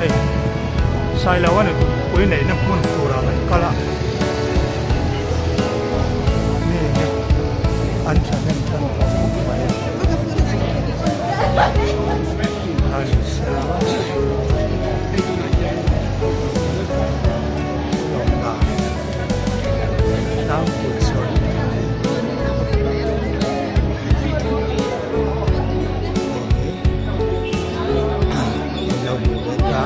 Hei Sailoa nupui neihna hmun turah kan kal a, mi hi an thahnem tan tawh khawp mai a. Tlangpui chuan hei hi lo hmuh ve ta.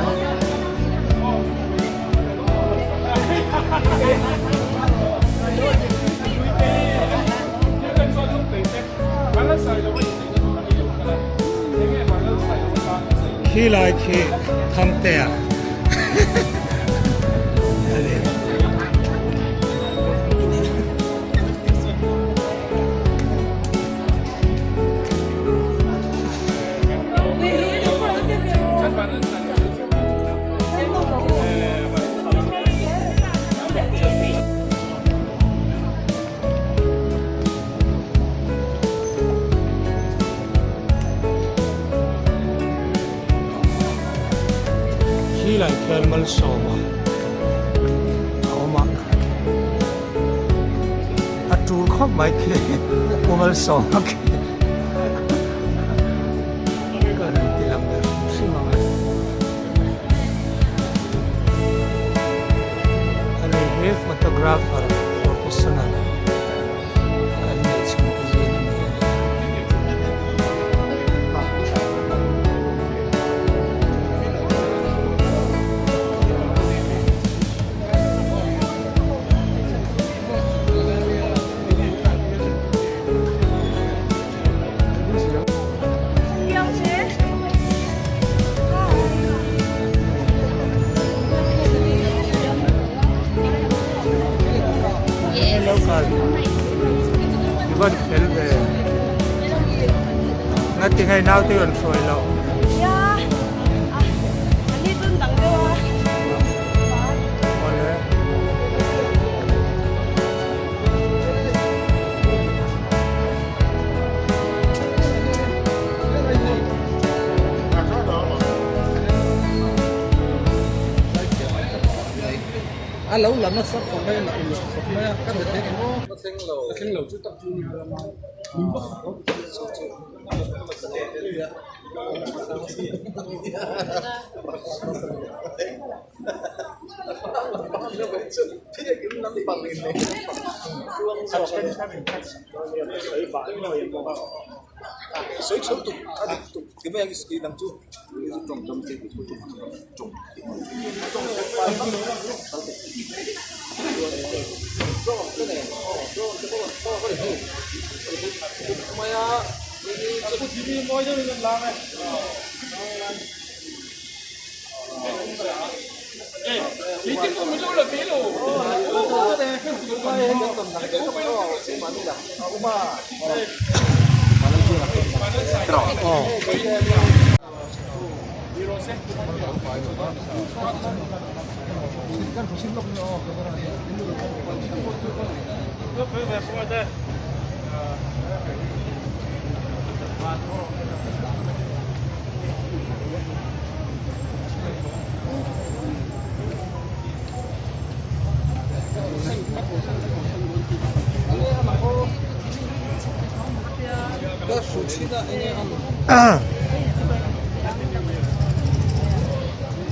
Khi lai khi Thangtea a ni. Khilai khian malsawma a awm a, a tul khawp mai khi pu malsawma khi ka rawn ti lang ve hrim hrim ang e. Ani hi photographer professional kan neih chhung te zing a mi a ni a. Hello kal i van fel ve ngati ngai nau te rawn hruai loh. Awle. A lo la nasa khawp mai a la uluk khawp mai a ka be thei emaw ka thleng lo ka thleng lo chu tak chu nia lama min vak chu chu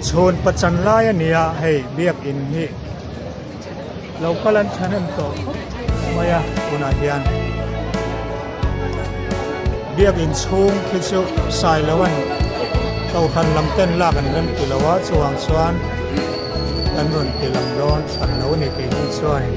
Chhun pachan lai a nia hei biakin hi lo kal an thahnem tawh khawp mai a tunah hian biakin chhung khi chu Sailoan Kohhran lam ten lak an rem ti lo a chuvang chuan kan rawn ti lang dawn hran lo a ni kei hi chuanin.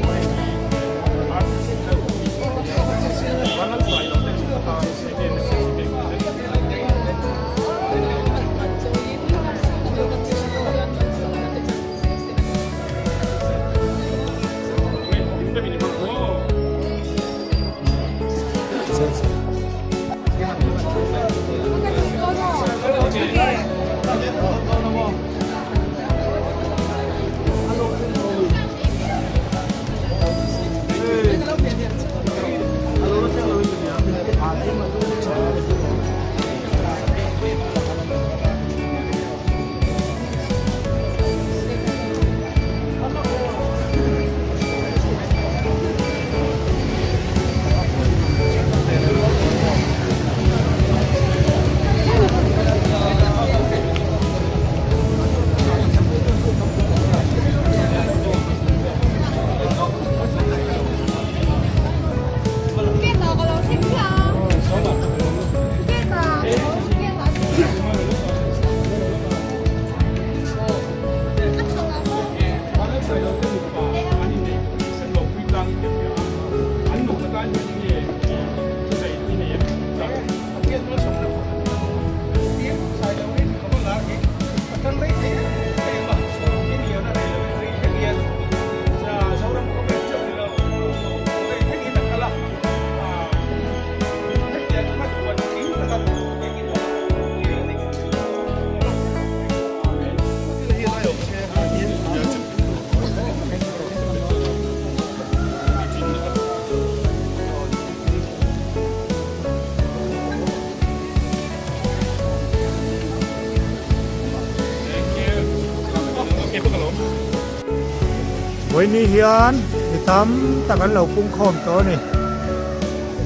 Vawiini hian mi tam tak an lo pung khawm tawh a ni.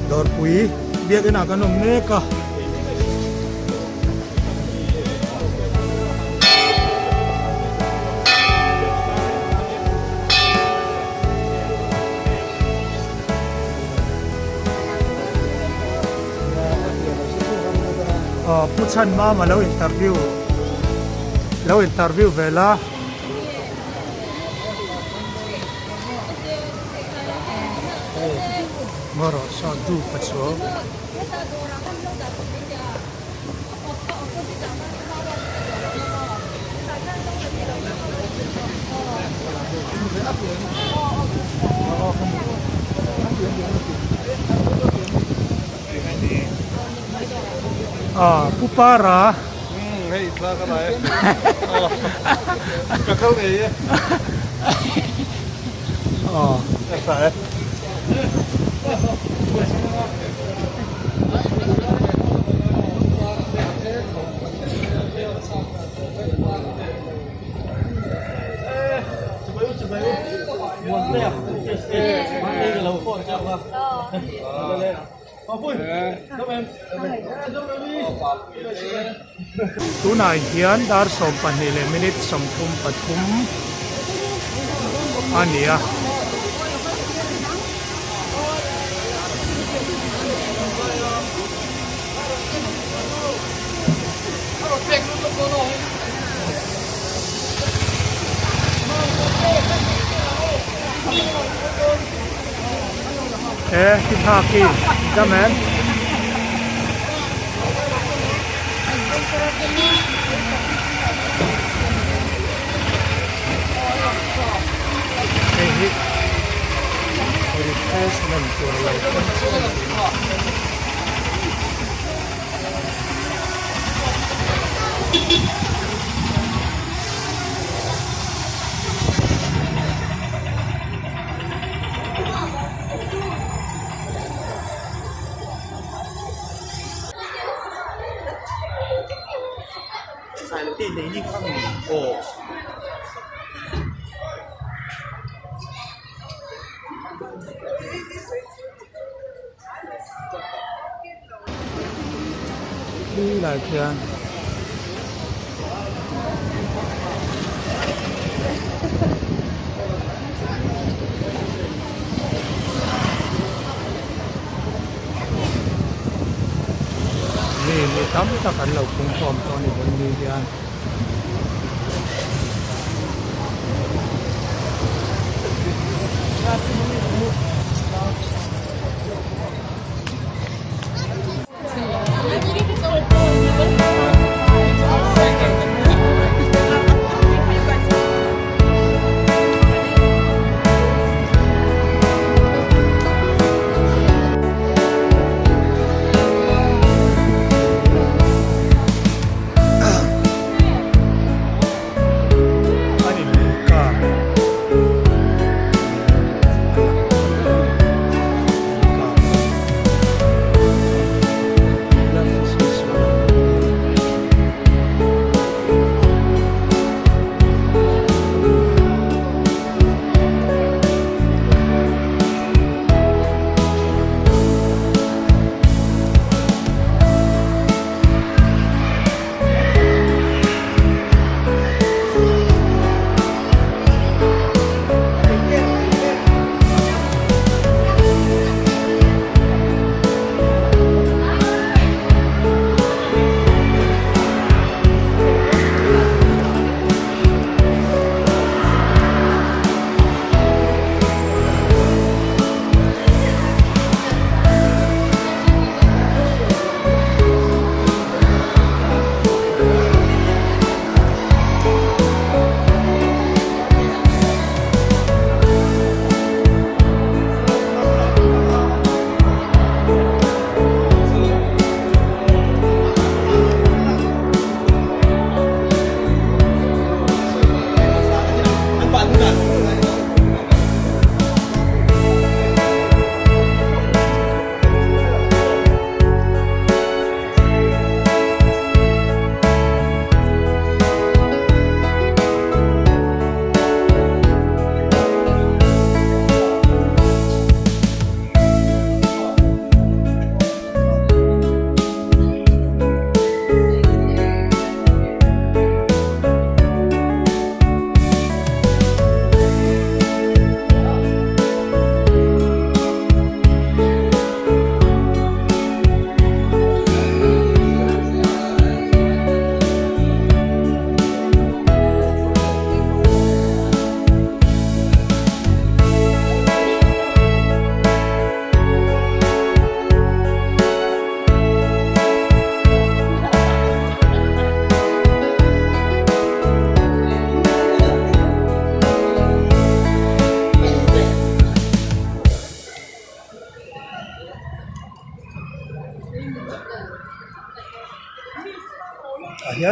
Dawrpui biakinn ah kan awm mek a. Aw Pu Chhanmama lo interview lo interview ve la. Marawh saw dup a chhuak. Ah, Pu Para. Hei thla ka lai. Ka kal ngei e. Aw. Ka tha e. Tunah hian dar 12 leh minute 33 a ni a. E ti tha ki dam em? Hei hi refreshment tur lo thleng chiah a ni. Khi lai khian mi mi tam tak an lo pung khawm tawh a ni vawiin hian. An in car a lang.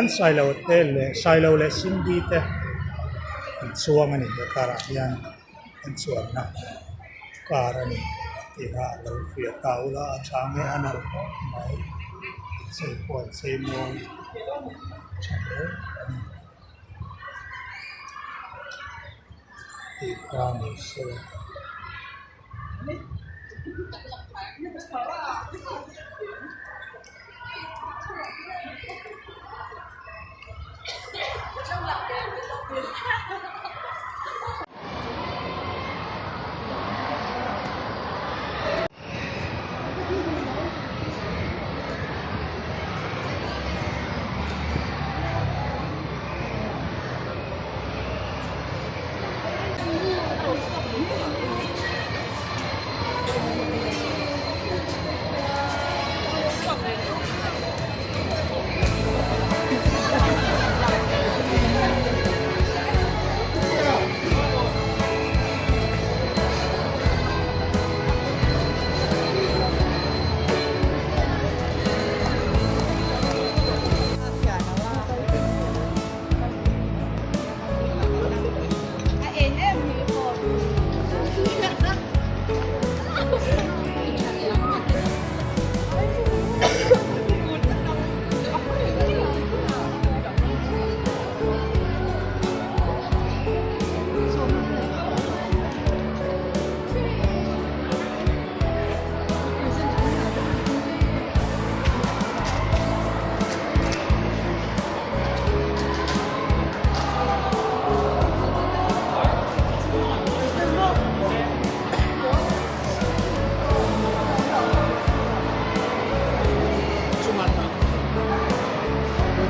hian Sailo te leh Sailo leh Sindhi te an chuang a ni he car ah hian an chuanna car a ni tih kha a lo hria ta ula a tha nge a nalh khawp mai chei pawh an chei mawi tha hle a ni tih kha ni se.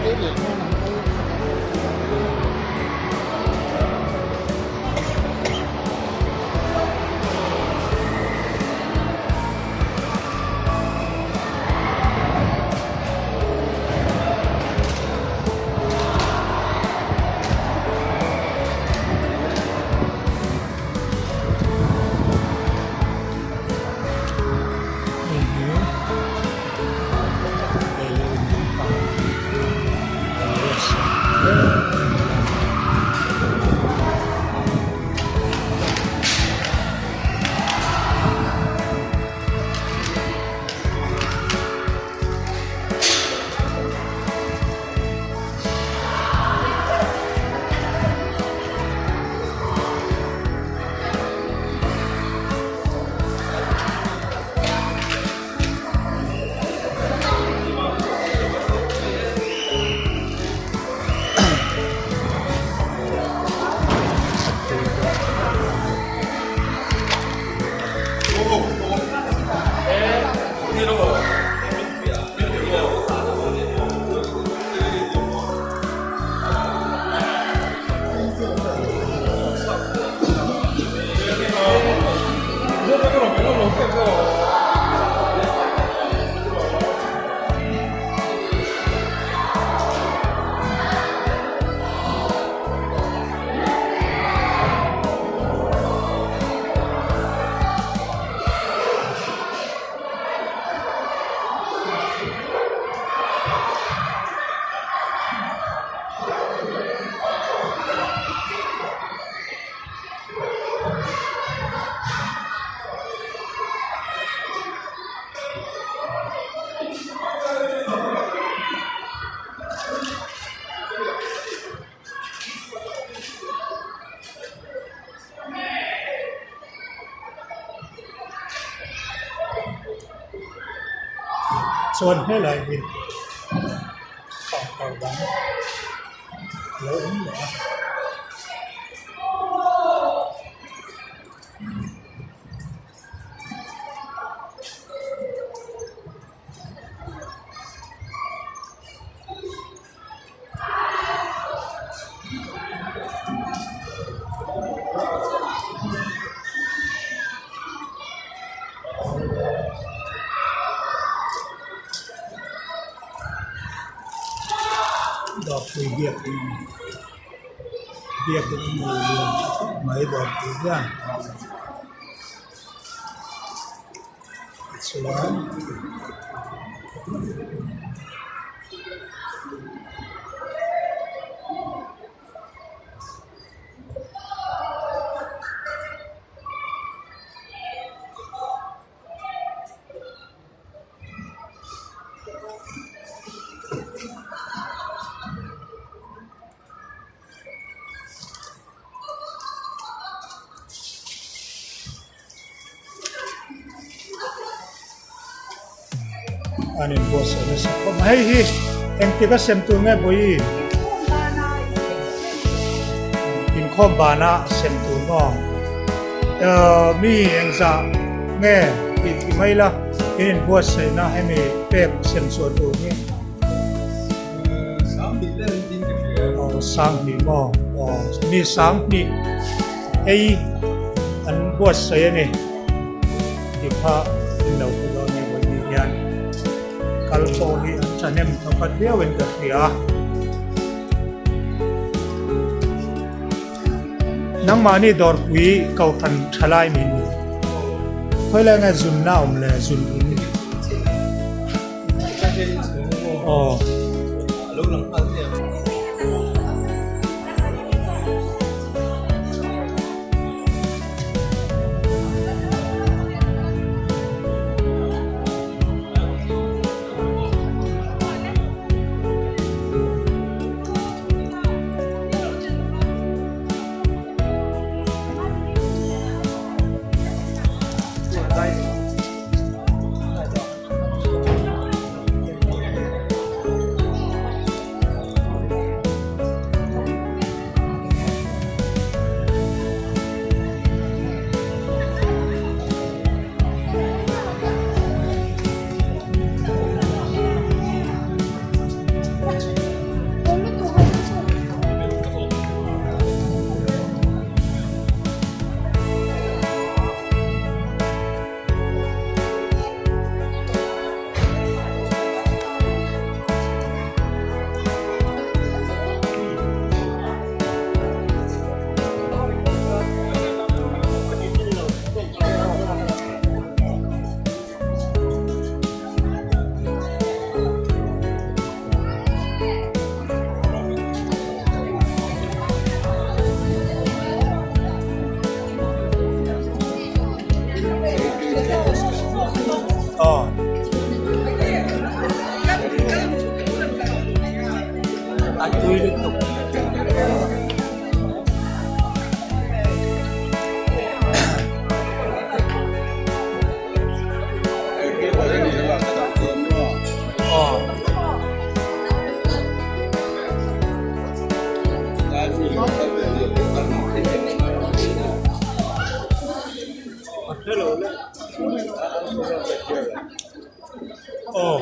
Hei hi Delhi lampang railway station Chuan helai hi pangpar dang a lo awm leh a. Dawrpui biakin a ni biakin a ni lian tha khawp mai dawrpui hian tichuan. An inbuatsaih nasa khawp mai. Hei hi engtik a sem tur nge Bawihi? Inkhawm bana sem tur maw? Mi engzah nge tih ti mai la in inbuatsaihna hemi pek sem chhuah tur hi? Sanghnih maw? Mi sanghnih ei an buatsaih a ni. Tih kha in lo hmu dawn nge vawi ni hian kal pawh hi an thahnem thawkhat viau in ka hria. Nangmahni dawrpui kohhran tha lai min ni. Khawilai nge zunna awm le zun in. Aw. A tui lutuk. Aw.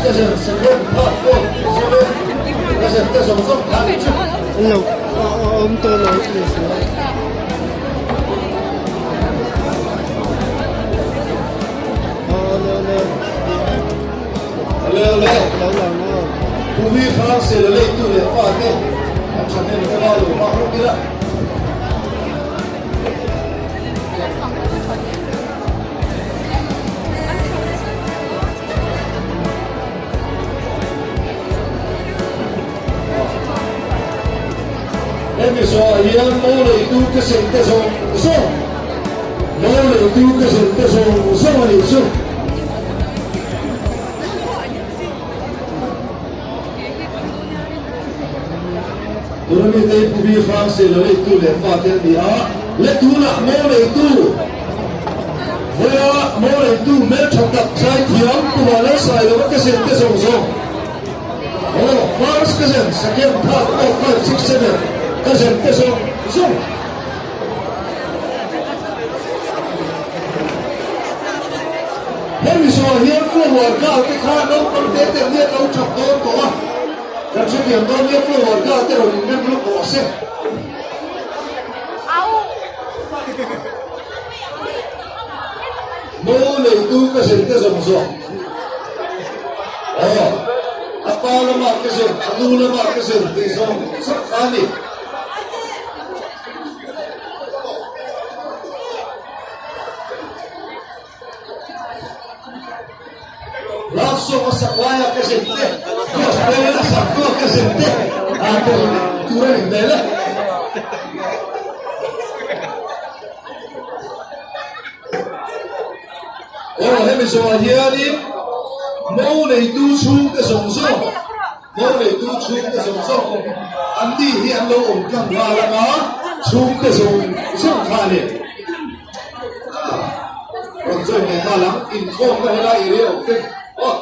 Cousin, second, third, fourth, fifth, seven, cousin te zawng zawng kha ni chu. Lo a awm tawh lo a ni si a. Awle awle. Awle awle. Lo lang aw. Bhumi hrang sel a leitu leh fa te an thahnem bawk a, lo hmang rawk ila. Hemi zawhah hian mo leitu ka sem te zawng zawng, mo leitu ka sem te zawng zawng a nih chu. Tuna mite hi Pu Bi Hrang Sela leitu leh fate an ni a, le tunah mo leitu vawiah mo leitu hmeltha tak zaithiam Pu Vanlalsailova ka zen te zawng zawng aw first ka zen second third fourth five six seven ka zen te zawng zawng. Hemi zawh hian flower girl te kha naupang te te nia lo chak dawn tawh a, kan hrethiam dawn nia flower girl te rawn inrem lawk rawh se. Mo neitu ka zin te zawng zawng aw a pa lamah ka zin a nu lamah ka zin tih zawng zawng kha a ni. Love song a sak laia ka zin te, gospel a sak pawh ka zin te, a tel tur a ni hmel e. Aw hemi zawhah hianin mo neitu chhungte zawng zawng Mo neitu chhungte zawng zawng an ni hi an lo awm tlang nghal ang a, chhungte zawng zawng kha a ni. Rawn join leh nghal ang, inkhawmna helai area awm te aw.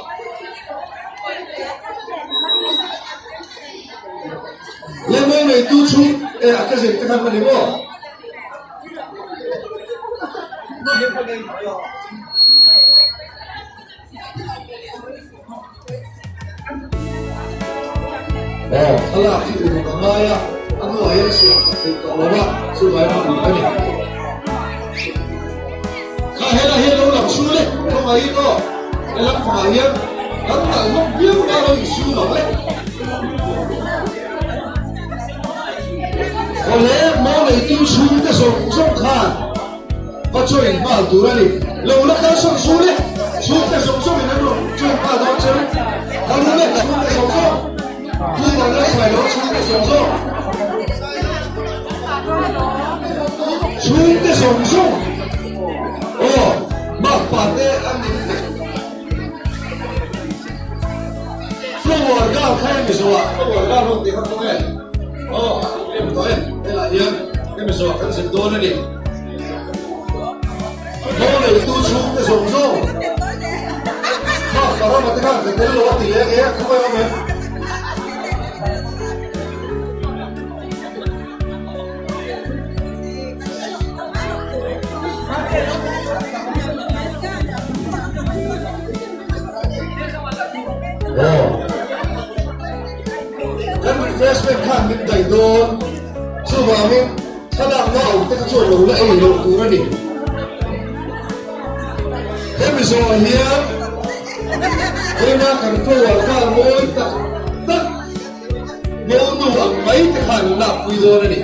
Le mo neitu chhung e a ka zir te khan ka ni maw? Aw, thlalak hi uluk a ngai a, a hnuah hian a siam sak theih tawh lo a, chuvai a uluk a ni. Kha helai hian lo lang sul e, khawngaih aw, helam pangah hian kan nalh hlawm viau na lo insul ang le. Awle, mau neitu chhungte zawng zawng khan Va join nghal tur a ni. Lo la kal sawn su le. Chhungte zawng zawng in an rawn join nghal dawn che. Kal u le chhungte zawng zawng. Pu Vanlalsai lo chhungte zawng zawng. Chhungte zawng zawng. Aw, makpa te an ni le. Flower girl kha emi zawh ah flower girl rawn ti kha kawng e. Aw, em tawh e. Helai hian emi zawh ah kan zin dawn a ni. Mo neitu chhungte zawng zawng Mark Parama te khan ka tel lo a ti leh e, khaw awm em? Aw. Kan refreshment khan min daih dawn. Chuvangin Thlalakna awm te kha chuan lo la ei loh tur a ni. Hemi zawhah hian vawiina kan flower car mawi tak tak mawnu ang mai te khan an lakpui dawn a ni.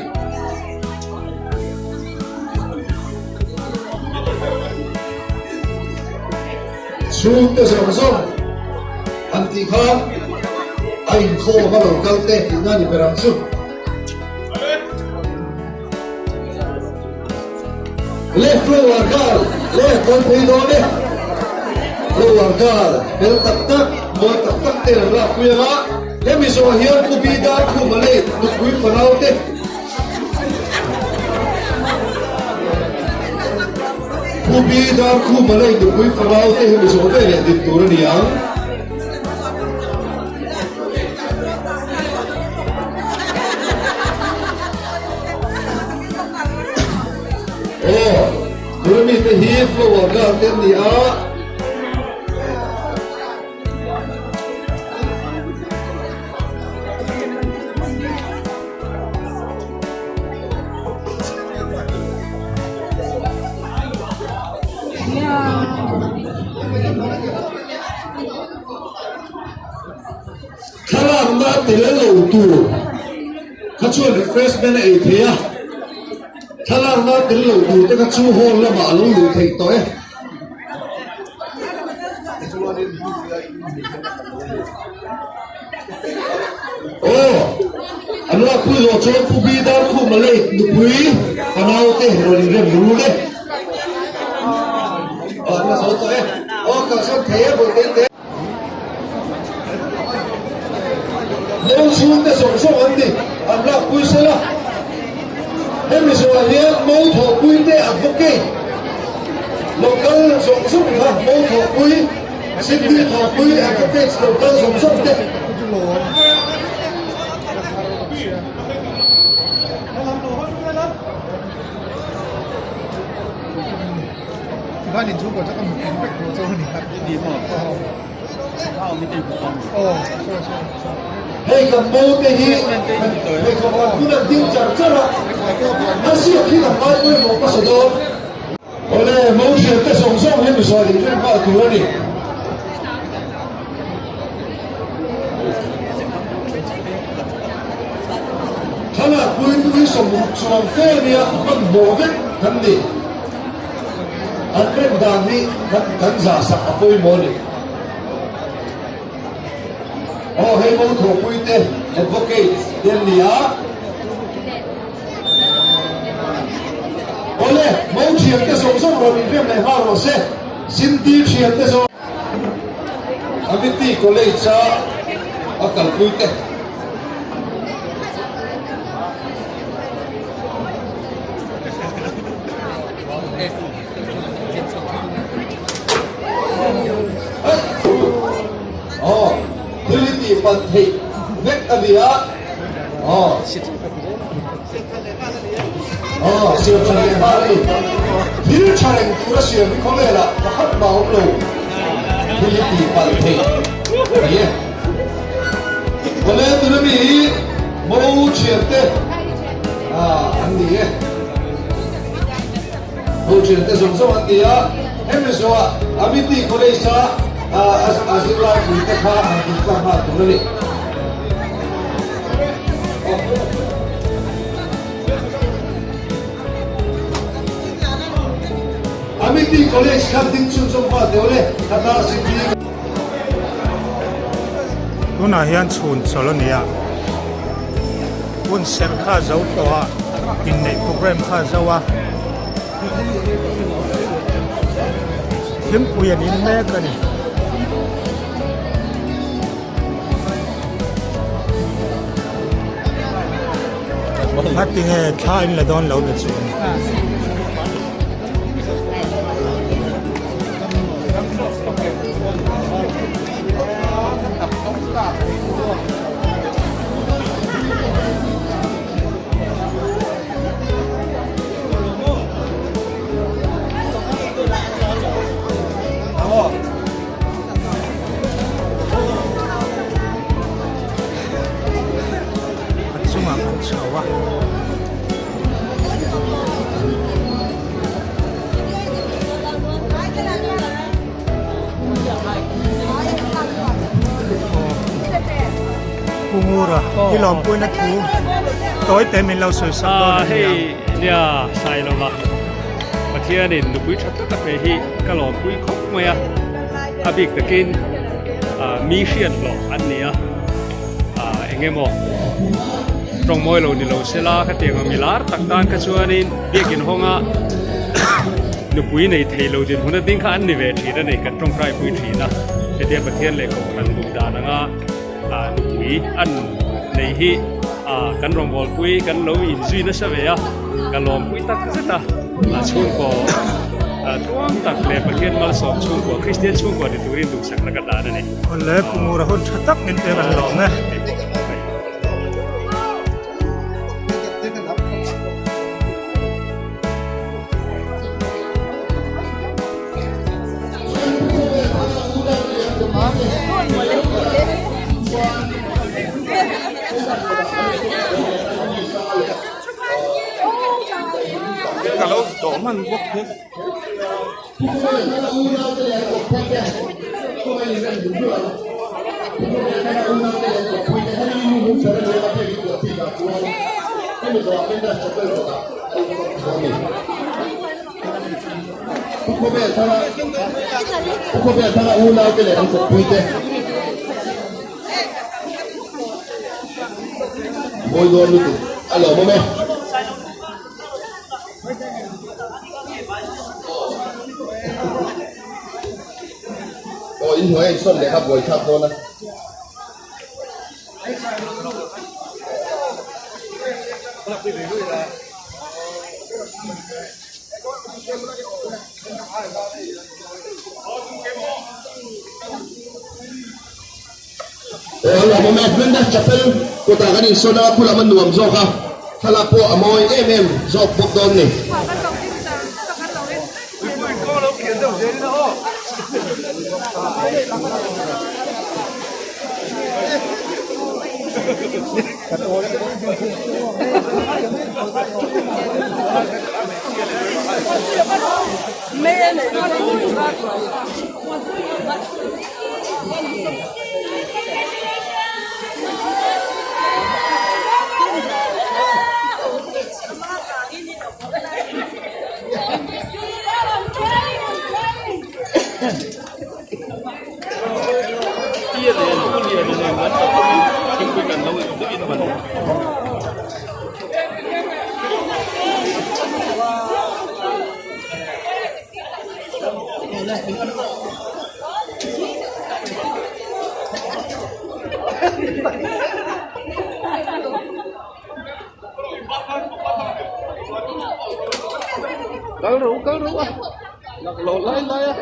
Chhungte zawng zawng an tih khan a inkhawm a lo kal te tihna a ni ber ang chu. Le flower girl le kawn phei dawn e flower girl fel tak tak mawi tak tak te an lak pui ang a hemi zawh hian Pu Bi Dar Khuma lei nupui fanau te Pu Bi Dar Khuma lei nupui fanau te hemi zawh veleh din tur a ni ang. Aw, tuna mite hi flower girl te an ni a. tel lo tur kha chuan refreshment a ei thei a, thlalakna tel lo tur te kha chu hall lamah a lo luh theih tawh e. Aw, an lakpui zawh chuan Pu Bi Darkhuma lei nupui fanaute rawn inrem rul e. Aw, an la zo tawh e. Aw, kalsan thei e bawlh te te. Mo chhungte zawng zawng an ni, an lakpui sela. Hemi zawhah hian mo thawhpuite advocate local zawng zawng kha mo thawhpui, Sydney thawhpui advocates local zawng zawng te. Hei kan mo te hi pheikhawk an hun an ding char char a, a ziak hi kan ngai pawimawh hmasa dawn. Awle, mo thian te zawng zawng hi mizawi in rem nghal tur a ni. Thlalak pui 60 chuang fe nia hmanhmawh vek kan ni. An rem dan hi kan zah sak a pawimawh a ni. Aw hei mo thawhpui te advocate te an ni a. Awle, mo thian te zawng zawng rawn inrem leh nghal rawh se. Sinti thian te zawng. Amity College a a kalpui te. Aw, thil hi tih palh theih vek a ni a. Aw. Aw, siam tha leh nghal a ni. Thil tha reng tura siam hi khawvelah pakhat mah awm lo. Thil hi tih palh theih a ni e. Awle, tuna mi hi Mo thiante an ni e. Mo thiante zawng zawng an ni a. Hemi zawhah Amity College a a zirlai pui te kha an tih tlang nghal tur a ni. Amity College kha ding chhunzawm nghal teh awle, khata City. Tunah hian chhun chawlh a ni a, hun serh kha a zo tawh a, inneih program kha a zo a, thingpui an in mek a ni. Ngatinge thla in la dawn lo ta chuan. A chungah kan chho a. Pu Ngura i lawmpuina thu tawi te min lo sawi sak dawn a nia. Hei nia Sailova Pathianin nupui tha tak a pe hi ka lawmpui khawp mai a, a bik takin mi hriat hlawh an ni a, eng emaw tawngmawi lo ni lo sela khatiang ang milar tak tan kha chuanin biakin hawnga nupui nei thei lo dinhmun a ding kha an ni ve thin a ni kan tawngtai pui thin a hetia Pathian leh Kohhran duh dan anga nupui an nei hi kan rawngbawlpui kan lo inzui nasa ve a ka lawmpui tak zet a chhungkaw tluang tak leh Pathian malsawm chhungkaw Kristian chhungkaw ni turin duhsakna ka dan a ni. Awle Pungura hun tha tak min pek an lawm e. Ka lo dawh hman bawk hi. chuan hemi zawhah Mendas Chapel kawtah a inkhawm tho a ni. Pu Khawvel Thara Pu Khawvel Thara unaute leh an kawppuite mawi dawn lutuk a lawmawm e. Aw inhnuai a insawn leh kha buaithlak dawn a. Aw lawmawm e, Mendes Chapel kawtah kan insawn a, khulam a nuam zawk a, thlalak pawh a mawi em em zawk bawk dawn ni. Kal ro kal ro a lak lo lai lai a.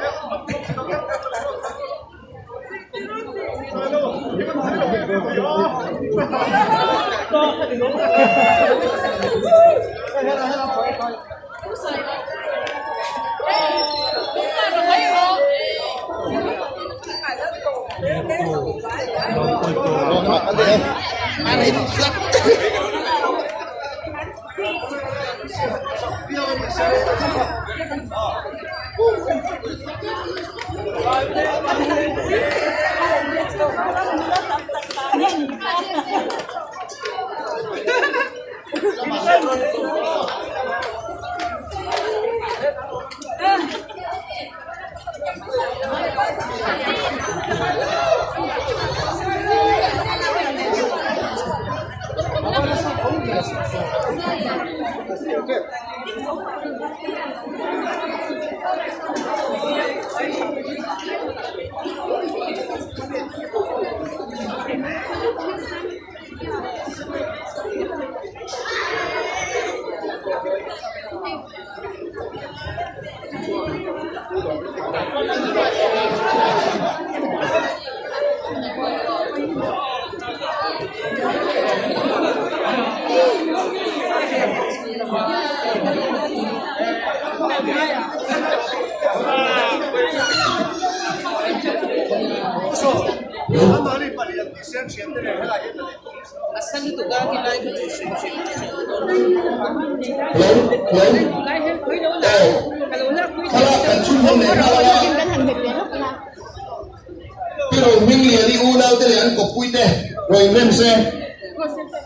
Pi Rohmingliani unaute leh an kawppuite rawn inrem se,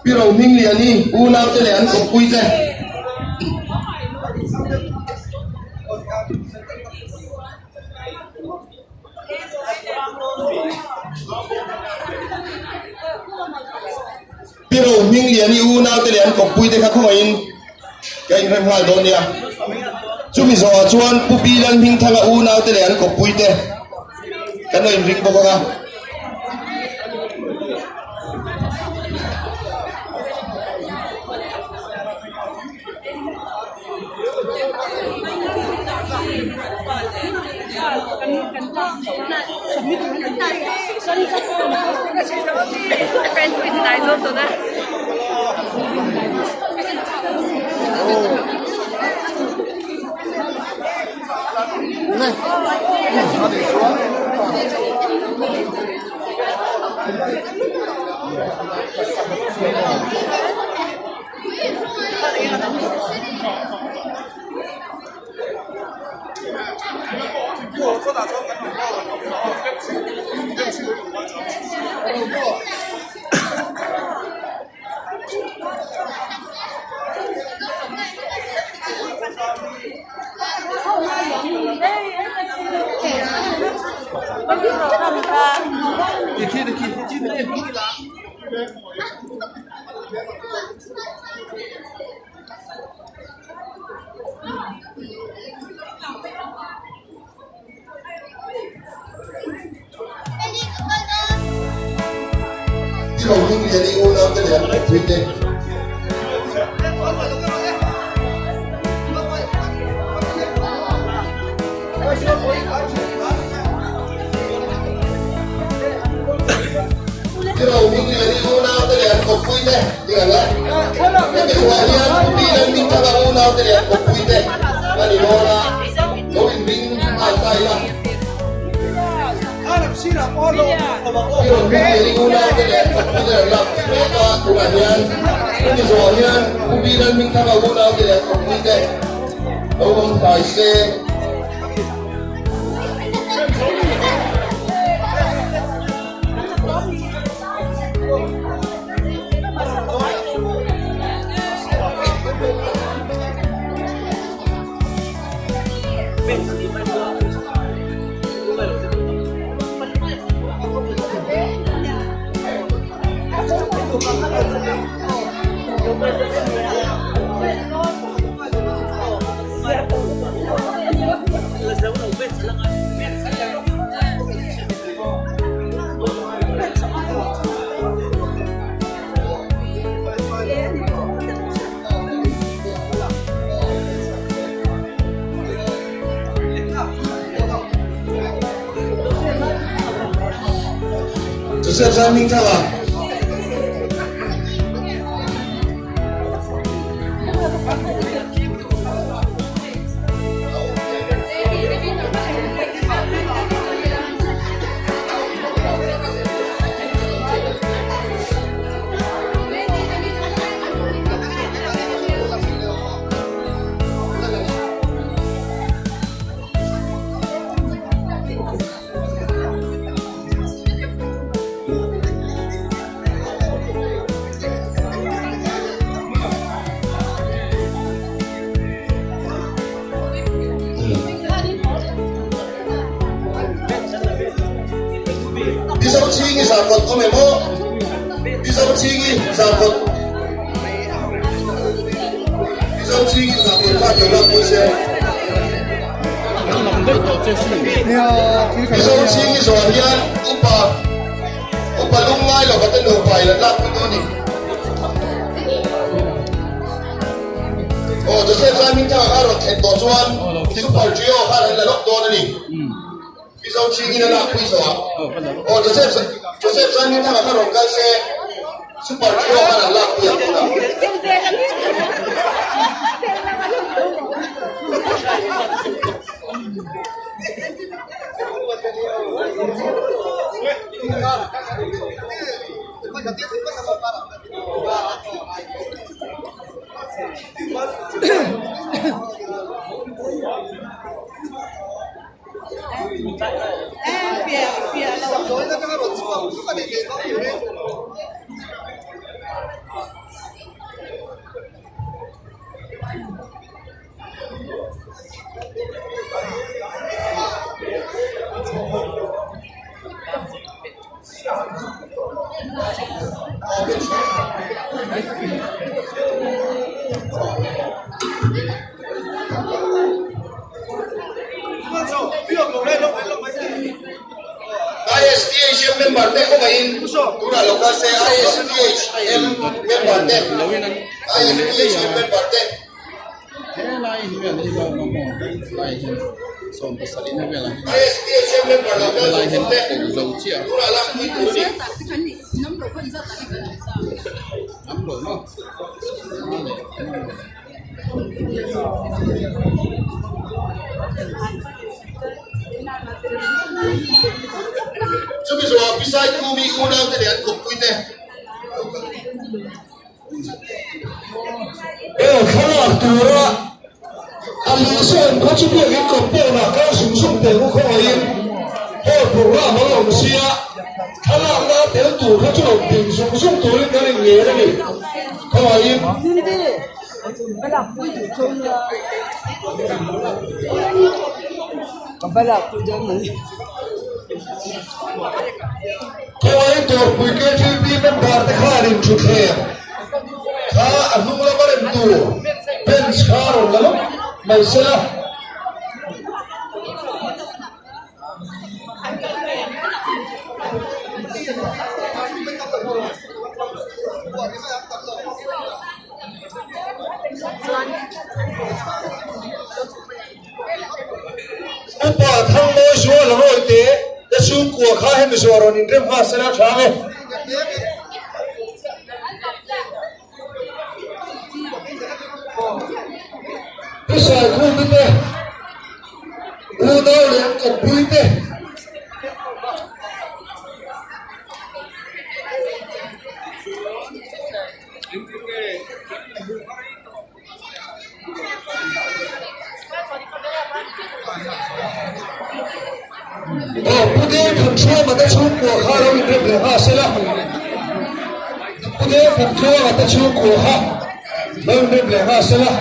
Pi Rohmingliani unaute leh an kawppuite. Pi Rohmingliani unaute leh an kawppuite kha khawngaihin ka inrem nghal dawn nia. Chumi zawhah chuan Pu Pi Lalhmingthanga unaute leh an kawppuite kan lo inring bawk ang a. I lo hming lian i unau te leh an kawppui te. I lo hming lian i unau te leh an kawppui te tih ang a. Hemi ruah hian Pi Lalhmingthanga unau te leh an kawppui te a ni dawn a, lo inring nghal ta ila. I rawn hming lian i unau te leh an kawppui te an lak pui mek a, tunah hian hemi zawhah hian Pu Pi Lalhmingthanga unau te leh an kawppui te lo awm hlai se. Joseph Zaimingthanga. Mizo chhingi zarkawt awm em aw? Mizo chhingi zarkawt Mizo chhingi zarkawt khan lo lak pui se. Mizo chhingi zawh hian upa upa lungngai lova te nupa in an lak pui dawn a ni. Aw Joseph Zaimingthanga kha rawn thlen tawh chuan Super Trio khan an la lawk dawn a ni. Mizo chhingin a lakpui zawh ah. Aw Joseph Joseph Zaimingthanga kha rawn kal se Super Trio khan an lakpui ang tunah. ISTHM member te khawngaihin tunah lo kal se ISTHM member te ISTHM member te. ISTHM member lo kal zawng zawng te tunah lakpui tur a ni. Chumi zawhah Pisai Khumi unaute leh an kawppuite Aw thlalak tura a li sawn khaw chu biakin compound ah kal zung zung teh u khawngaihin hall program a awm sia thlalakna a tel tur kha chu rawn ding zung zung turin kan inngen a ni khawngaihin. Khawngaih Dawrpui KTP member te khanin thutthleng kha a hnung lama rem tur bench kha rawn la lawk mai sela. Upa Thangmawi Zual Rawite te chhungkua kha hemi zawh rawn inrem nghal sela tha ang e. Pu Saikhumi te, unau leh an kawppui te, Aw Pu Deu Thanthuama te chhungkua kha lo inrem leh nghal sela. Pu Deu Thanthuama te chhungkua kha lo inrem leh nghal sela.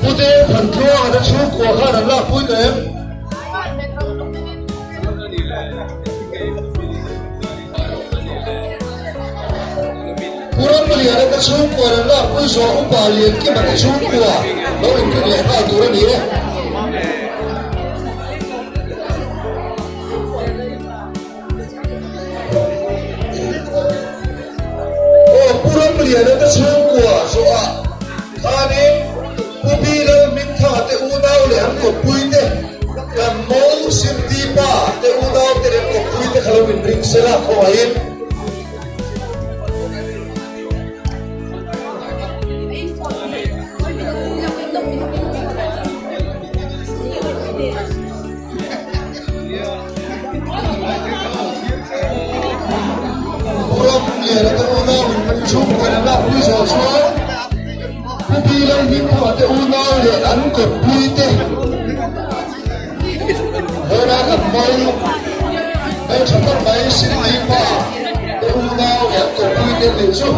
Pu Deu Thantluanga te chhungkua khan an lakpui tawh em? Pu Ramliana te chhungkua an lakpui zawh Upa Liankima te chhungkua lo inrin leh nghal tur a ni e. Aw Pu Ramliana te chhungkua zawhah khanin Pu Bilal Hmingthanga te unau leh an kawppui te, kan Mo Sinti pa te unau te leh an kawppui te kha lo inring sela khawngaihin. Ram lian te unau in kan chhungkaw an lakpui zawh chuan Pu Pi Lalhmingthanga te unau leh an kawppui te hawla kan mai hmeltha tak mai Sydney pa te unau leh an kawppui te an nih chu.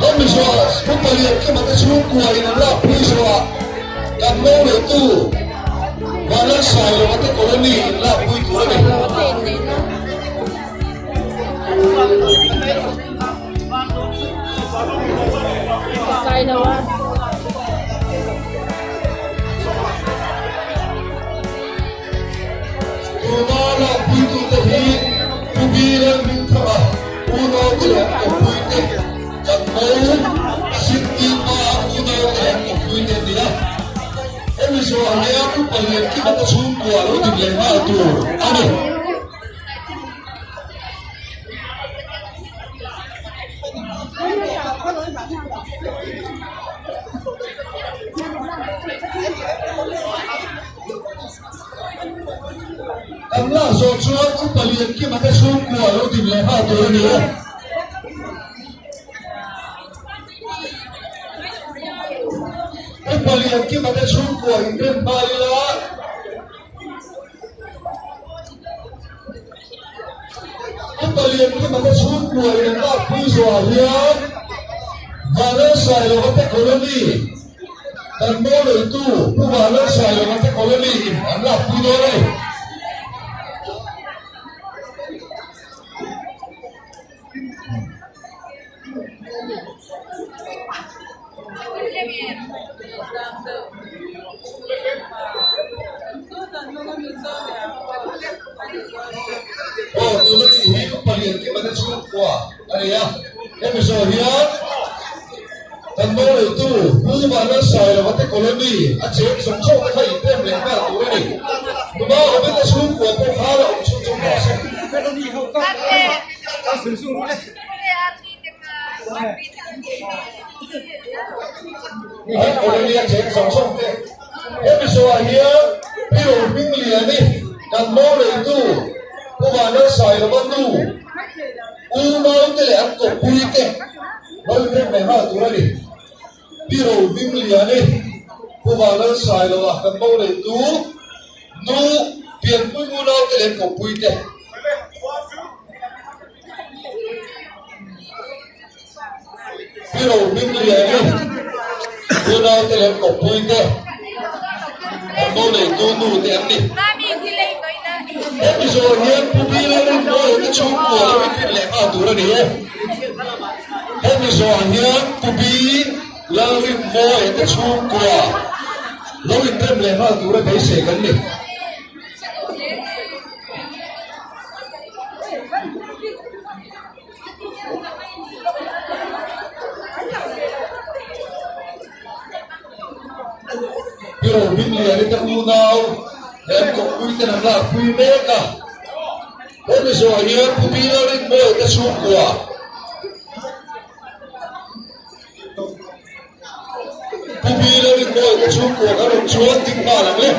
Hemi zawhah Pu Paliankima te chhungkua in an lakpui zawhah kan lo neitu Vanlalsailova te colony in lakpui tur a ni. Tuna lakpuitute hi Pu Bilalhmingthanga unaute leh an kawppuite kan mo Sydney-a unaute leh an kawppuite an ni a. Hemi zawhah hian Upa Liankima te chhungkua lo dik leh nghal tur a ni. Kan lak zawh chuan Upa Liankima te chhungkua lo din leh nghal tur a ni e. Upa Liankima te chhungkua inrem nghal ila. Upa Liankima te chhungkua in an lakpui zawhah hian Vanlalsailova te colony kan mo neitu Pu Vanlalsailova te colony in an lakpui dawn a ni. Aw tuna tih hi Upa Liankima te chhungkua a ni a, hemi zawh hian. mo neitu Pu Vanlalsailova te colony a cheng zawng zawng te kha inrem leh nghal tur a ni. Numa awmin a chhungkua pawh kha la awm chhunzawm rawh se. An colony a cheng zawng zawng te hemi zawhah hian Pi Rohmingliani kan mo neitu Pu Vanlalsailova nu, Unaute leh an kawppuite lo inrem leh nghal tur a ni. Pi Rohmingliani, Pu Vanlalsailova kan bo neitu nu pianpui unaute leh an kawppuite. Pi Rohmingliani, unaute leh an kawppuite kan bo neitu nu te an ni. Hemi zawh hian Pu Bila Rinmawia te chhungkua lo inrin leh nghal tur a ni e. Hemi zawh hian Pu Bila Rinmawia te chhungkua lo inrem leh nghal tur a beisei kan ni. Pi Rohmingliani te unau he an kawppui ten an lakpui mek a, hemi zawh hian Pu Bila Rinmawia te chhungkua Pu Bila Rinmawia te chhungkua kan rawn chuan ding nghal ang le.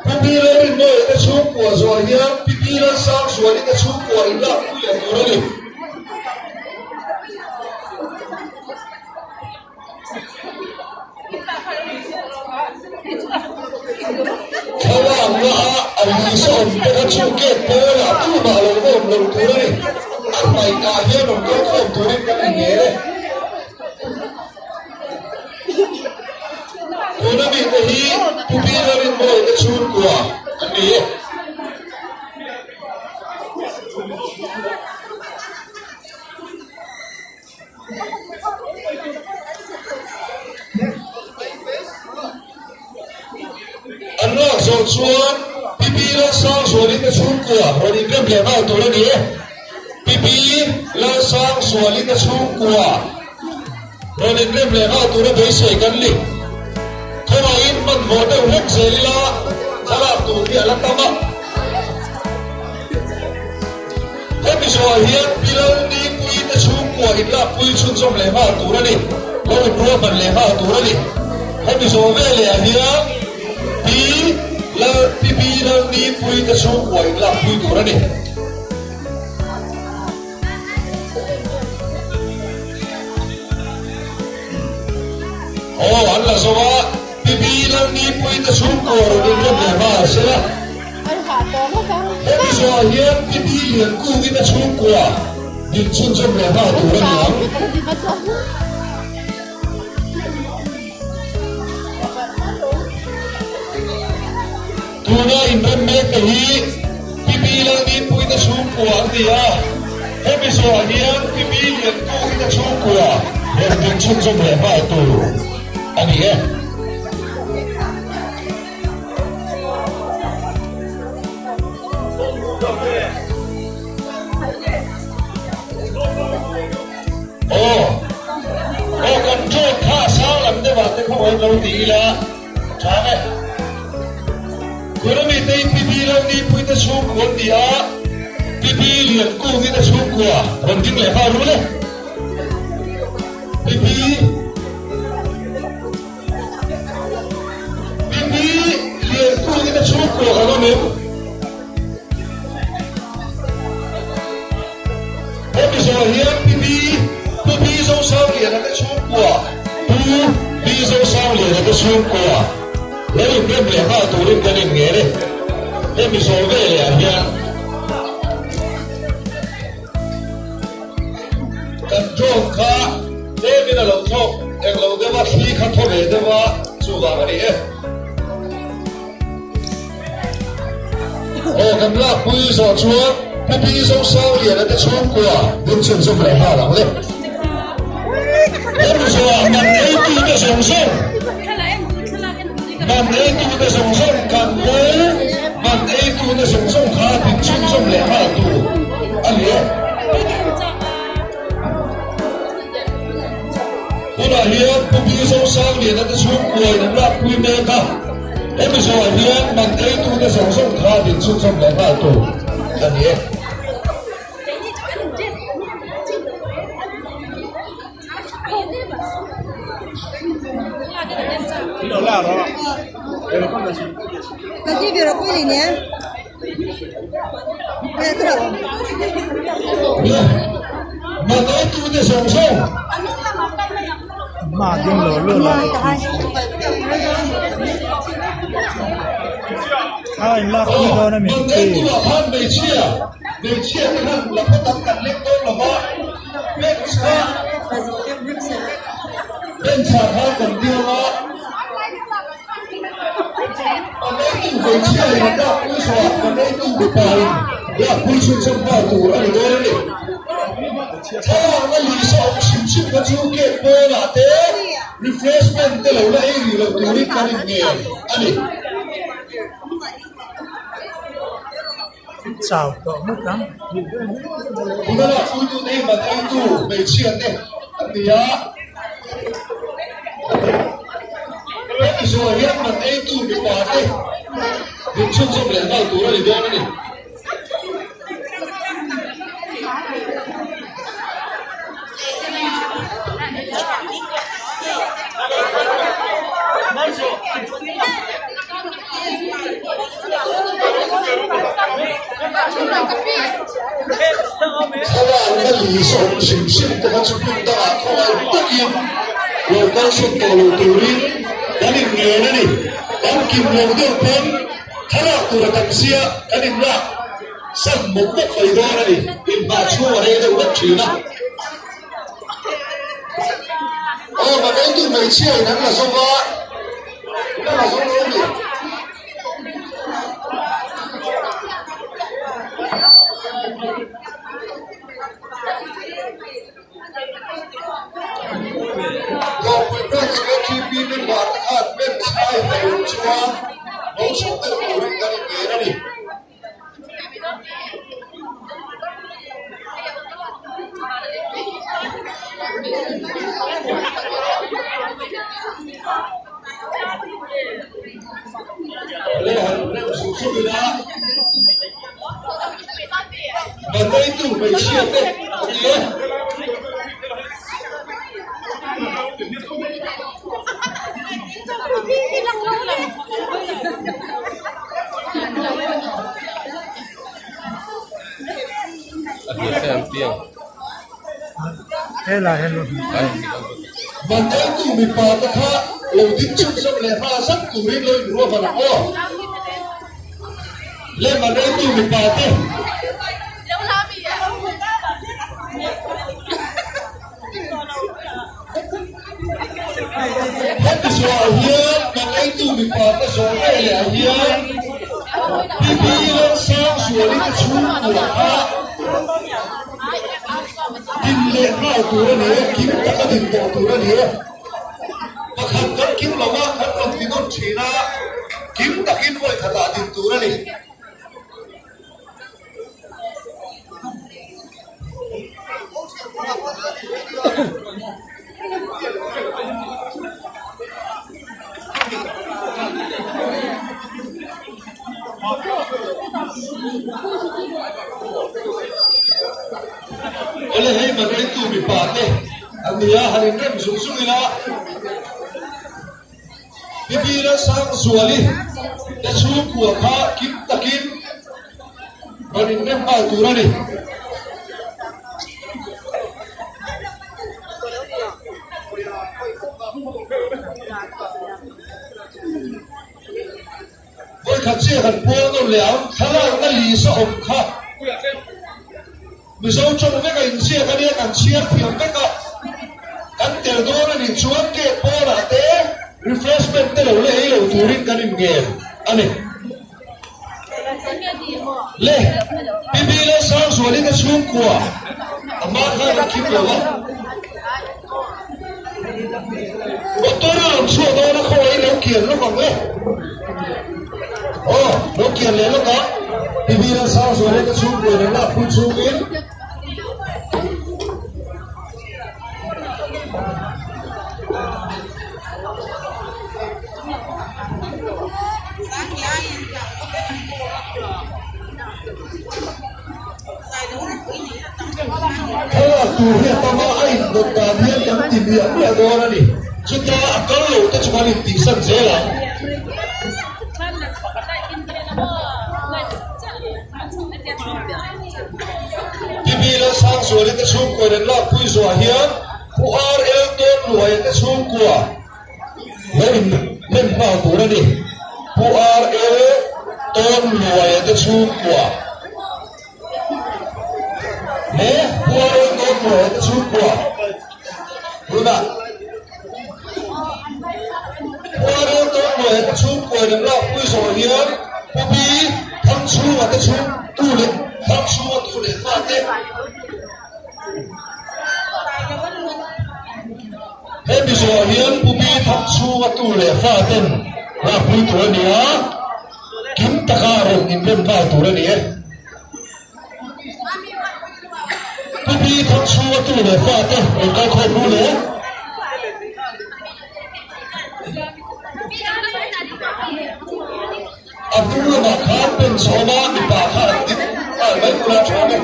Pu Bila Rinmawia te chhungkua zawh hian Pi Bila Sangzuali te chhungkua in lak pui leh tur a ni. Thlalak na a a lui sawm te kha chu gate pawnah tumah lo va awm lo tur a ni. A hmaihah hian rawn kal khawm turin kan inngel e. Tuna mite hi Pu Bila Rinmawia te chhungkua an ni e. An lak zawh chuan Pipi Lalsangzualin a chhungkua rawn inrem leh nghal tur a ni e. Pipi Lalsangzualin a chhungkua rawn inrem leh nghal tur a beisei kan ni. Khawngaihin hmanhmawh deuh hlek zel ila thlalak tur hi a la tam a. Hemi zawhah hian Pi Lalnipui te chhungkua inlakpui chhunzawm leh nghal tur a ni, lo inruahman leh nghal tur a ni. Hemi zawh veleh ah hian Pi Lal Pi Pi Lalnipui te chhungkua inlakpui tur a ni. Aw an la zo a, Pi Pi Lalnipui te chhungkua rawn inrem leh nghal sela. Hemi zawhah hian Pi Pi Liankungin a chhungkua din chhunzawm leh nghal tur a ni ang. Tuna inrem mek te hi Pi Pi Lalnimpuiin a chhungkua an ni a, hemi zawhah hian Pi Pi Liankungin a chhungkua rawn din chhunzawm leh nghal tur a ni e. Aw aw kan drone kha a sang lam deuh ah te khaw in lo ti ila tha e. Tuna mi te in Pipi Lalnipui te chhungkua an ni a, Pipi Liankungi te chhungkua rawn ding leh nghal rul e. Pipi. Pipi Liankungi te chhungkua kan awm em? Hemi zawh hian Pipi Pu Bi Zosangliana te chhungkua Pu Bi Zosangliana te chhungkua lo inrem leh nghal turin kan inngen e. Hemi zawh veleh ah hian Kan drone kha tlemin a lo thlawk eng lo deuh a, thli kha thaw ve deuh a, chuvang a ni e. Aw kan lakpui zawh chuan Pu Pi Zosangliana te chhungkua ding chhunzawm leh nghal ang le. Hemi zawhah man eitute zawng zawng, man eitute zawng zawng kan lo. Man ei tute zawng zawng kha din chhunzawm leh nghal tur a ni e. Tunah hian Pu Bizosangliana te chhungkuain an lakpui mek a, hemi zawhah hian man ei tute zawng zawng kha din chhunzawm leh nghal tur a ni e. Man ei tute zawng zawng. Man ei tu ah khan hmeichhia hmeichhia te khan la khaw tam kan leng dawn lo va, bench kha bench ah khan kan diam a. Maneitu hmeichhia in an lakpui zawh ah maneitu mipa in lakpui chhunchawm nghal tur a ni dawn a ni. Thlalakna lisa awm hrim hrim kha chu cake pawn ah te refreshment te lo la ei rih loh turin kan inngen a ni. Chau tawh ngawt ang. Tuna lakpuitu te hi maneitu hmeichhia te an ni a. Hemi zawh hian man eitu mipa te din chhunzawm leh nghal tur a ni dawn a ni. Thlalakna li sawm hrim hrim te kha chu hmun dangah khawngaih takin lo kal sawn tawh lo turin kan inngen a ni. Kan kim lo deuh pawn thlalak tur a tam sia kan inlak san mawp mawp mai dawn a ni. Inhmah chhung a rei deuh vek thin a. Aw, maneitu hmeichhia in an la zawk a, an la zawk lo a ni. Lawngpui Branch KTP member te khan bench a inneih loh chuan lo chhuk deuh turin kan inngen a ni. Le han rem zung zung ila Mateitu hmeichhia te a ni e. Mateitu mipa te kha lo ding chhunzawm leh hma zat turin lo inruahman ang aw. Le Mateitu mipa te. Heti zawhah hian Mateitu mipa te zawh ve leh ah hian Bibi Lalsangzuali te chhungkua kha Din leh nghal tur a ni e, kim taka din tawh tur a ni e. Pakhat kan kim lo a, kan rawn ti nawn thin a, kim takin vawi khatah din tur a ni. Awle hei Madrid-tu mipa te an ni a, han inrem zung zung ila Bibira Sangzuali te chhungkua kha kim takin rawn inrem nghal tur a ni. Vawikhat chiah kan pual nawn leh ang, thlalakna lisa awm kha Mizo tawng vek a inziak a nia, kan chhiar thiam vek a, kan tel dawn a nih chuan gate pawnah te refreshment te lo la ei lo turin kan inngen a ni. Le, Bibi Lalsangzuali te chhungkua a hma khan an khim lo a. Motor a rawn chhuah dawn a, khawngaih lo kian lawk ang le. Aw, lo kian. kian leh lawk a, Pi Bill Sangzuala te chhungkua in an lak pui chhungin. Thlalak tur hi a tam a, a indawt dan hian kan ti miah miah dawn a ni. Chuta a kal lo te chu kan intihsan zel ang. Pi Lalsangzuali te chhungkua in an lakpui zuah hian Pu RL Tawnluaia te chhungkua lo in hnem nghal tur a ni. Pu RL Tawnluaia te chhungkua leh Pu RL Tawnluaia te chhungkua tunah Pu RL Tawnluaia te chhungkua in an lakpui zawh hian Pu B Thangchhunga te chhung tu leh Thangchhunga tu leh fate He mizoah hian Pu Bi Thangchhunga tu leh fa ten lakpui tur a ni a, kim taka rawn inrem nghal tur a ni e. Pu Bi Thangchhunga tu leh fa te rawn kal khawm ru le. A hnung lamah khan bench a awm a, mipa kha an ding nghal mai bula tha a ni.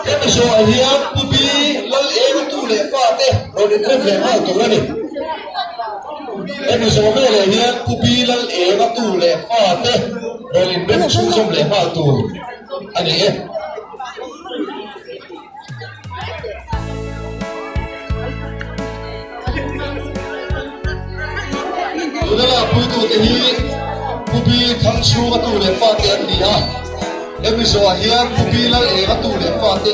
Hemi zawhah hian Pu Bi Lal Eng tu leh fa te rawn inrem leh nghal tur a ni. Hemi zawh veleh hian Pu Bi Lal Eng a tu leh fa te rawn inrem chhunzawm leh nghal tur a ni e. Tuna lakpuitute hi Pu Bi Thangchhunga tu leh fate an ni a, hemi zawhah hian Pu Bi Lalenga tu leh fate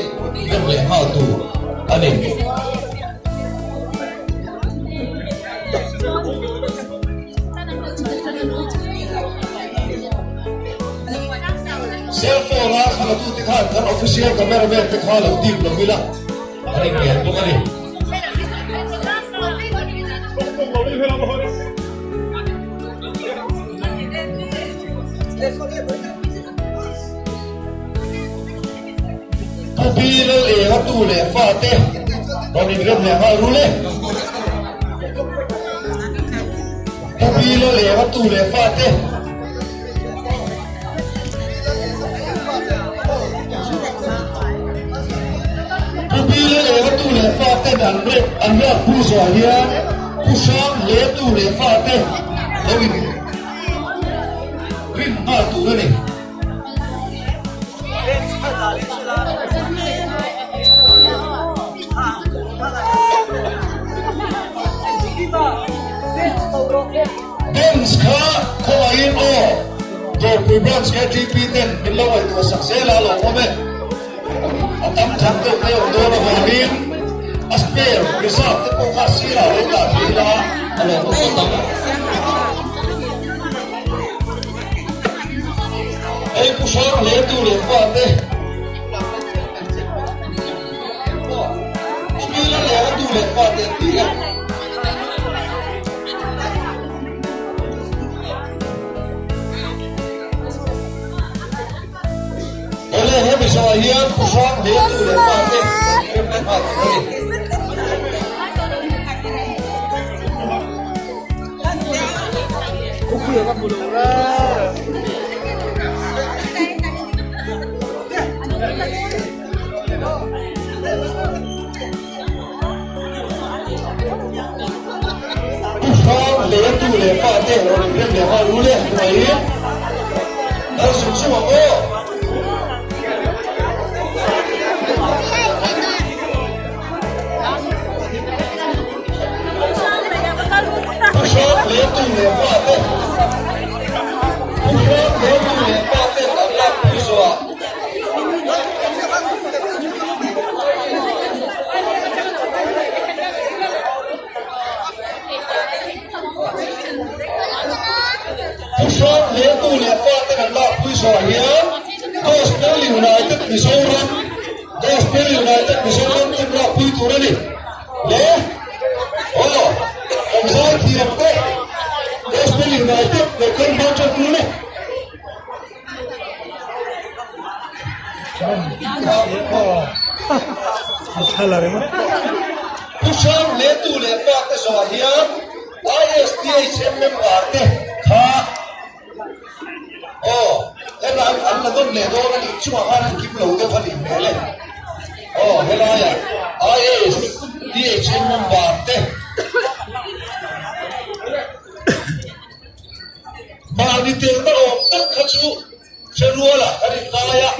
rem leh nghal tur a ni. Cell phone a thlalatu te khan kan official cameraman te kha lo dim lo ila an inngel bawk a ni. Pu Pi Lal Enga tu leh fa te rawn inrem leh nghal rul e. Pu Pi Lal Enga tu leh fa te. Pu Pi Lal Enga tu leh fa ten an rep an riak phu zawh hian Pu Hrang Hle tu leh fa te lo in rin nghal tur a ni. Bench kha khawngaihin aw Dawrpui Branch KTP ten min lo ngaihtuah sak zel a lo awm e. A tam thang deuh mai awm dawn avangin a spare reserve te pawh kha sirah lo dah thei ila a lo awm phawt ang. Hei Pu Hrang hle tu leh fa te. Pu Bila leh a tu leh fa te an ti a. Awle hemi zawhah hian Pu Hrang hle tu leh fa te an rem leh nghal tur a ni. Pu Hrang leh tu leh fa te rawn inrem leh nghal ru le mai kal zung zung ang aw. Pu Hrang leh tu leh fa te Pu Hrang leh tu leh fa te an lak pui zawhah. Pu Hrang leh tu leh fa ten an lak pui zawhah hian Gospel United Mizoram Gospel United Mizoram team lak pui tur a ni. Le aw kan zai thiam te Gospel United leh kan hma tan tur le. Pu Hrang le tu leh pa te zawh hian ISTHM member te kha Aw, helai an la nawn leh dawn a nih chungah khan an kim lo deuh a nih hmel e. Aw, helaiah IAS DHM member te mahni telna awm tak kha chu hre rualah kan inngai a.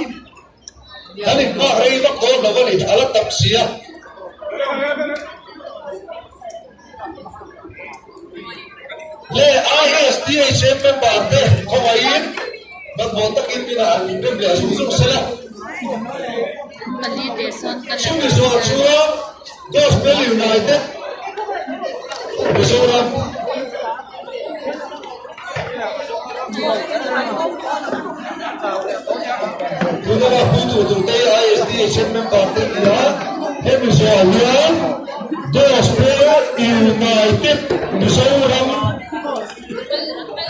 Kan inhmah rei vak dawn lo a ni, a la tam si a. Le ISTHM member te khawngaihin hmanhmawh takin minah an inrem leh zung zung sela. Chumi zawh chuan Gospel United Mizoram. Tunah puitu turte ISDHM member te ni a, hemi zawh hian Gospel United Mizoram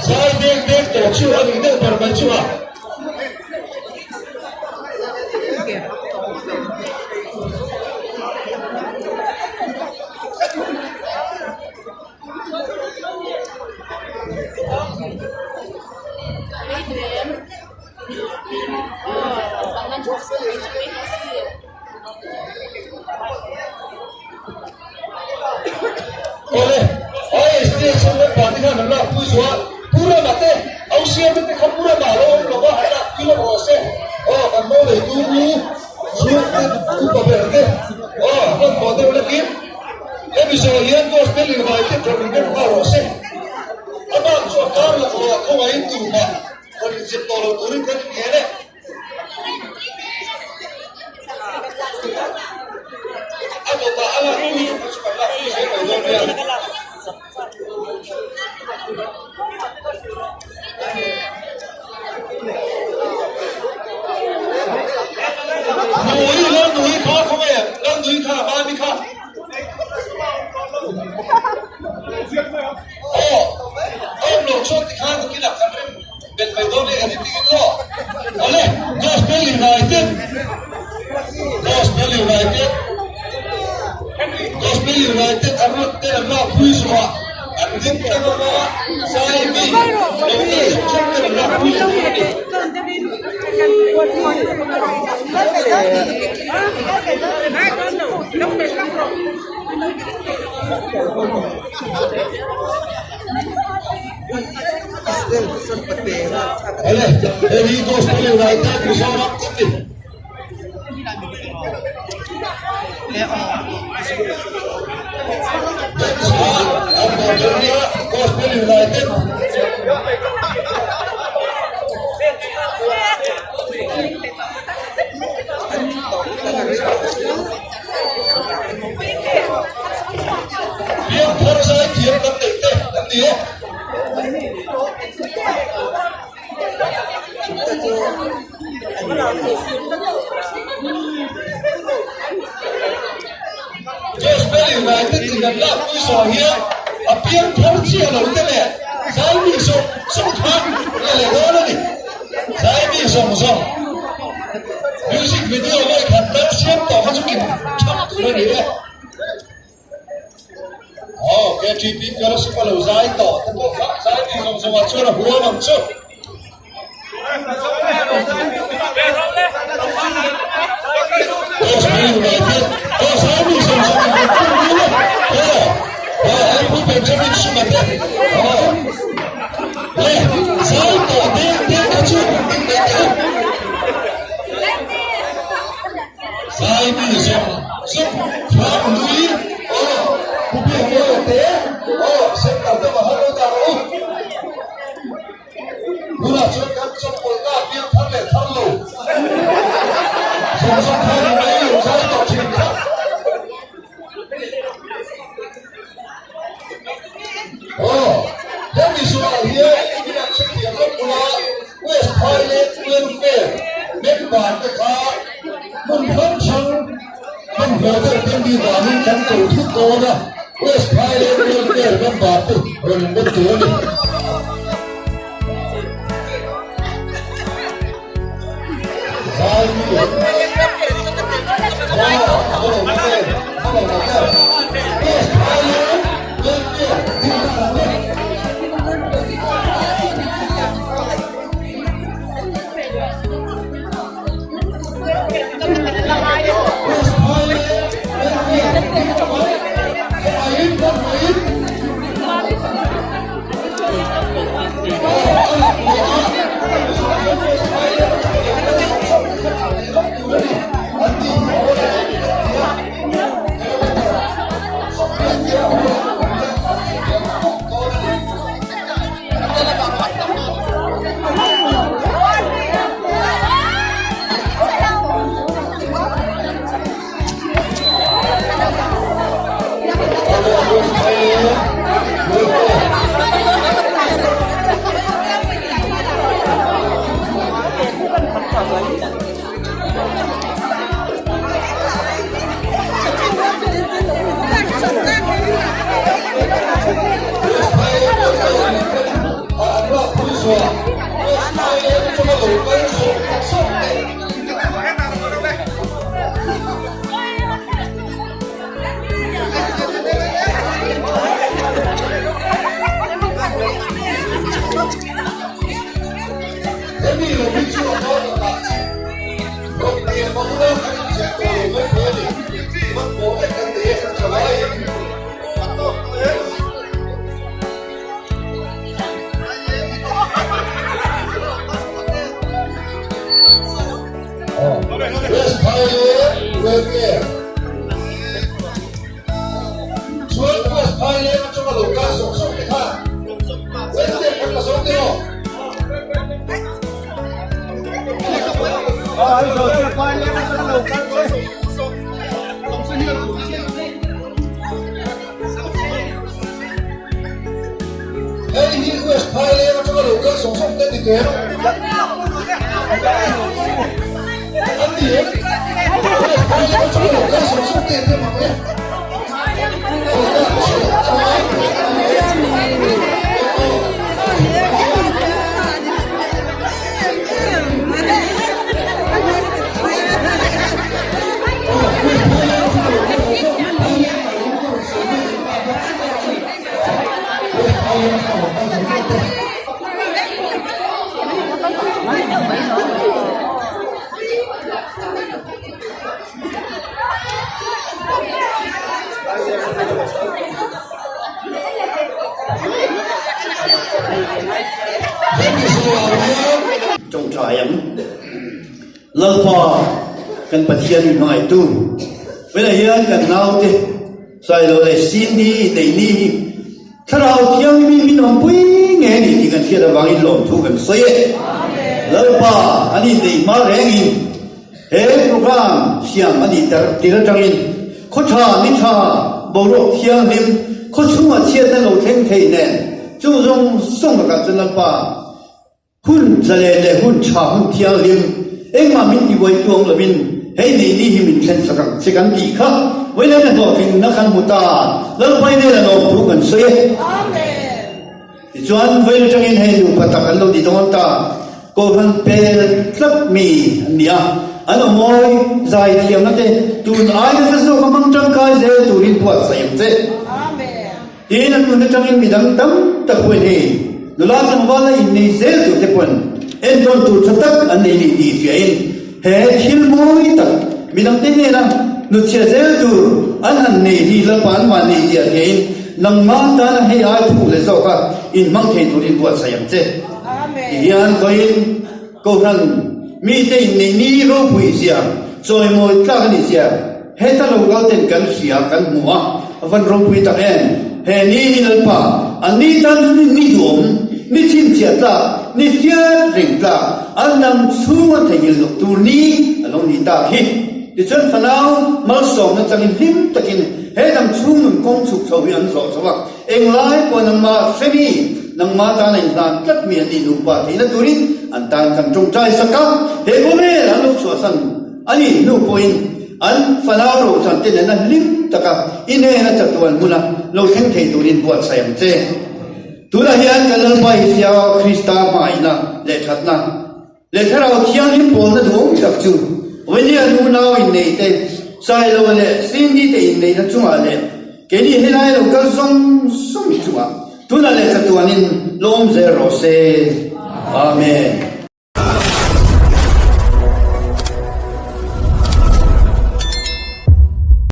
zai deng deng tawh chu a nih deuh ber mai chu a. Awle, ISD chhungkaw party khan an lak pui zuah Pu Rama te, au siam te kha Pu Rama a lo awm lo va, an lak pui lo rawh se. Aw, kan mo neitu u chhungte upa ber te, aw, hmanhmawh deuh lekin. Hemi zawh hian Gospel United rawn inrem nghal rawh se. A bak chu a kar lo aw a khawngaihin tumah rawn inzep tawh lo turin kan inngel e. A dawtah a lak pui tur kha chu kan lak pui zel mai dawn nia. Nui lal nui kha khawnge lal nui kha mami kha aw awm lo chuan tikhan nakinah kan rem bet mai dawn e editing in law awle gospel united gospel united gospel united an rawn te an lak pui zawhah an ding ta ngam a zai mi lo kal zawng zawng ten an lak pui leh dawn a ni. Awle, hei hi Gospel United Mizoram kan ni. Gospel United Piangthar zai thiam kan neih te an ni e. Gospel United in an lak pui zawh hian a piang thar chiah lo te leh zaimi zawng zawng kha la leh dawn a ni. Zaimi zawng zawng music video leh khat tal siam tawh kha chu kim thap tur a ni e. Aw, KTP Fellowship a lo zai tawh te pawh kha zaimi zawng zawngah chuan a huam ang chu. Tunah chuan kan chawpawlhna a piang thar leh thar lo. Zawng zawng kha ni mai lo zai tawh thin kha. Aw, hemi zawhah hian in an hrethiam lawk bula West Highland Welfare member te kha hmun hrang hrang hmun hrang. Promoter Candy vangin kan ko thut dawn a, West Phaileng Welfare member te rawn inrem tur a ni. Hei hi West Phaileng atanga lo kal sawng sawng te ni tel. An ni em? West Phaileng atanga lo kal sawng sawng te an ni em? Tawngtai ang. Lalpa kan Pathian min hmangaihtu. Tunah hian kan naute Sailo leh Cindy neih ni hi Thlarau Thianghlim min awmpui nge a ni tih kan hriat avangin lawmthu kan sawi e. Lalpa an inneih hma rengin he program siam a nih tar tir atangin khaw tha ni tha boruak thianghlim khaw chhungah chhiatna lo thleng thei nen chung zawng zawng lakah chuan Lalpa Hun zalen leh hun tha hun thianghlim engmah min ti buai tuang lovin hei ni ni hi min thlen sak ang che kan tih kha Vawilen a hlawhtlinna kan hmu ta, Lalpai nen a lawm thu kan sawi e. Tichuan vawiin atangin hei nupa tak an lo ti dawn ta, Kohhran pel tlat mi an ni a, an awmawi zai thiamna te tun ai nasa zawk a hmang tangkai zel turin buatsaih ang che. Tin, an nun atangin midang tam tak pawhin hei nula tlangval la innei zel tur te pawn entawn tur tha tak an nei ni tih fiahin he thil mawi tak midangte hnena hnutchhiah zel tur an han nei hi Lalpa an mahni zia fiahin nangmah tana hei ai thuk leh zawka inhmang thei turin buatsaih ang che. Tihian vawiin Kohhran mite inneih ni ropui zia, chawimawi tlak a nih zia heta lo kal ten kan hria, kan hmu a, a van ropui tak em? He ni hi Lalpa, an ni tan chu ni ni duhawm, ni chhinchhiah tlak, ni hriat reng tlak, an dam chhunga theihnghilh loh tur ni a lo ni tak hi. Tichuan fanau malsawmna changin hlim takin he dam chhung nun kawng chhuk chho hi an zawh chho a. Englai pawh nangmah hremi, nangmah tan a inhlan tlat mi an nih nupa theihna turin an tan kan tawngtai sak a, he khawvel an lo chhuahsan a nih hnu pawhin. An fanau rochante nena hlim taka i hnena chatuan hmuna lo thleng thei turin buatsaih ang che. Tunah hian kan Lalpa Isua Krista hmaihna leh thatna leh Thlarau Thianghlim pawlna duhawm tak chu William unau inneite, Sailo leh Cindy te inneihna chungah leh keini helai lo kal zawng zawng chungah tunah leh chatuanin lawm zel rawh se. Amen.